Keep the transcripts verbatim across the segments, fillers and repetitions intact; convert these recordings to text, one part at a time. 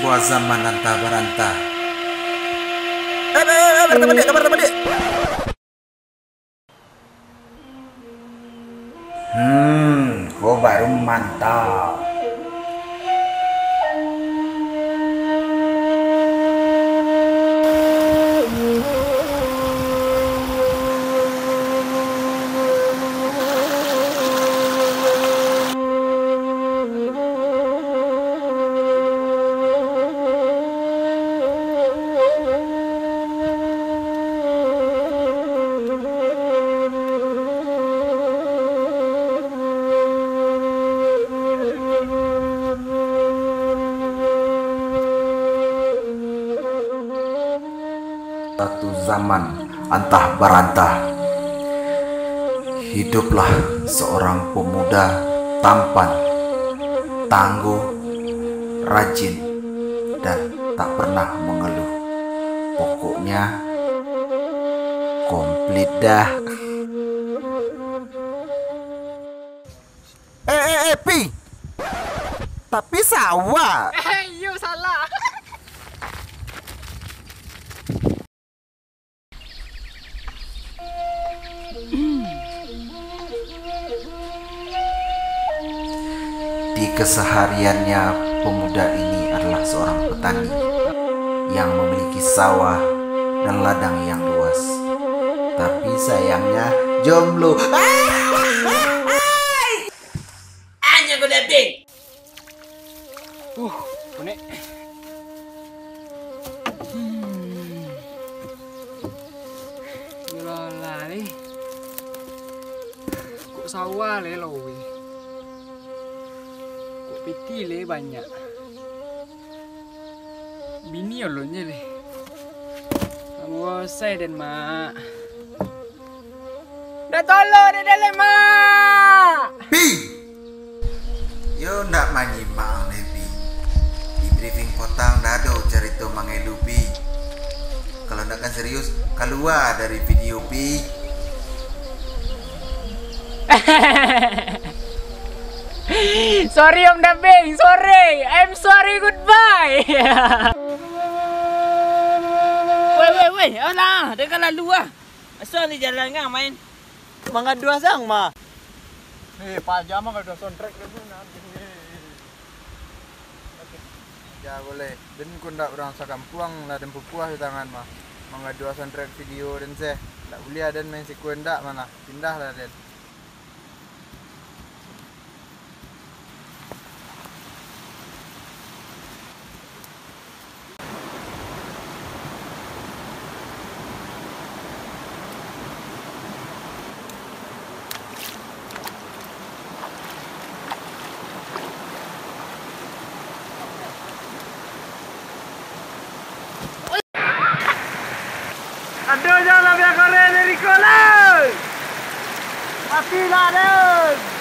Zaman antah barantah. Eh, eh, eh, barantah baliak, barantah baliak. Hmm, ko baru mantap. Satu zaman antah barantah. Hiduplah seorang pemuda tampan, tangguh, rajin, dan tak pernah mengeluh. Pokoknya, komplit dah. Eh, eh, eh, Pi! Tapi sawah! Eh, iyo, salah. Di kesehariannya, pemuda ini adalah seorang petani yang memiliki sawah dan ladang yang luas. Tapi sayangnya, jomblo. Anyo ko dapik. Uh, konek. Hmm. Yolah, lai. Kok sawah lai, laweh. Kok piti lai banyak. Bini ulun je lai. Bosai den, Mak. Dah tolong dek den lai, Mak! Pi! Yo ndak manyimak ang lai, Pi. Di briefing potang ndak ado carito mangelu, Pi. Kalau ndak kan serius, kalua dari video, Pi. Sorry, Om Dabeng, sorry. I'm sorry, goodbye. Weh, weh, weh, alah, den ka lalu ah. Asa di jalan kan main. Mangaduah sang mah. Eh, paja mangaduah soundtrack tu nanti. Ya, boleh. Den ko ndak urang sakampuang lah, den pupuah di tangan mah. Mangaduah soundtrack video den seh. Ndak buliah den main siko ndak mah. Pindah lah den. Aduh, janganlah biar korek dari ko lai. Matilah, den.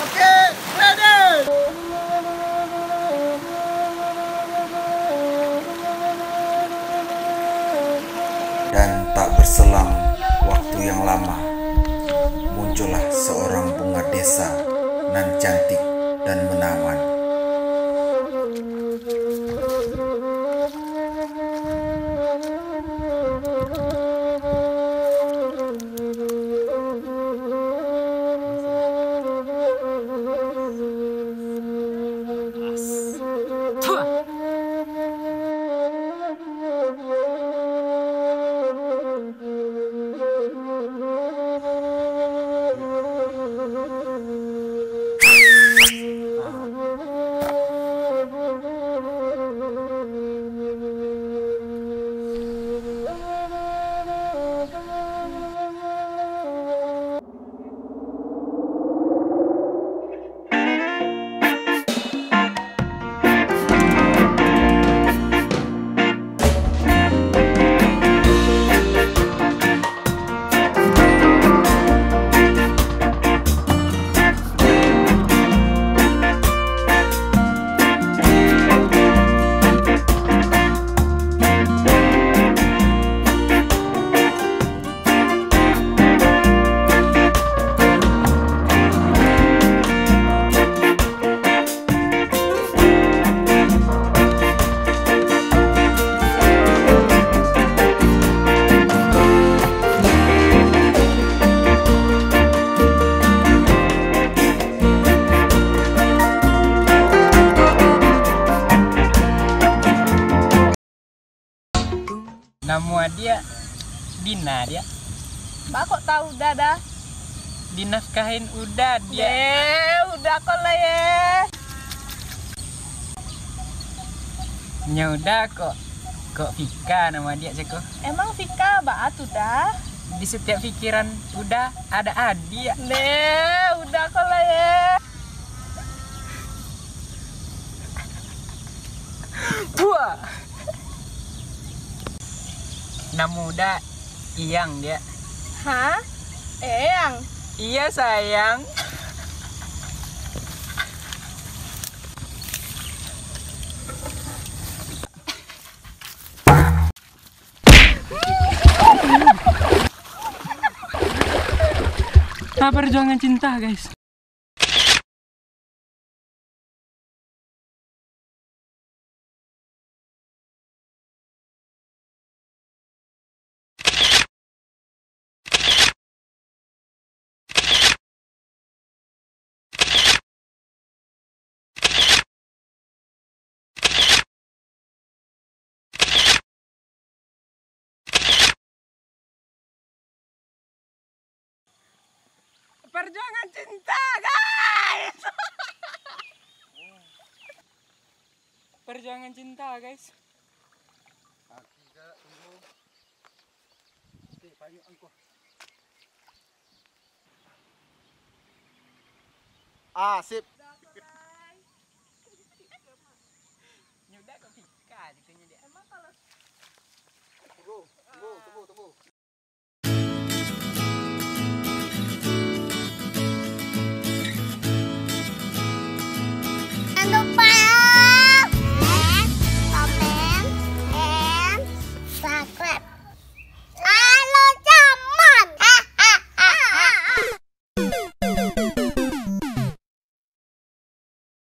Oke, ready! Dan tak berselang waktu yang lama, muncullah seorang bunga desa nan cantik dan menawan. Namo adiak Dina, Diak. Baa kok tau Uda, Da? Dinafkahin Uda, Diak. Ye, Uda ko lah, ye. Nyo Uda kok, kok Fika namo adiak cako? Emang Fika baa tu, Da? Di satiok pikiran Uda ado adiak. Ne, Uda ko lah, ye. Buah. Namo Uda Iyang, Diak. Hah? Eyang? Iya, sayang. Nah, perjuangan cinta, guys. Perjuangan cinta, guys. Perjuangan cinta, guys. Aki, Kak, tunggu. Oke, payung angkuh. Ah, sip. Nyo Uda kok Fika cekonyo, Diak. Emang kalau... Tunggu, tunggu, tunggu, tunggu.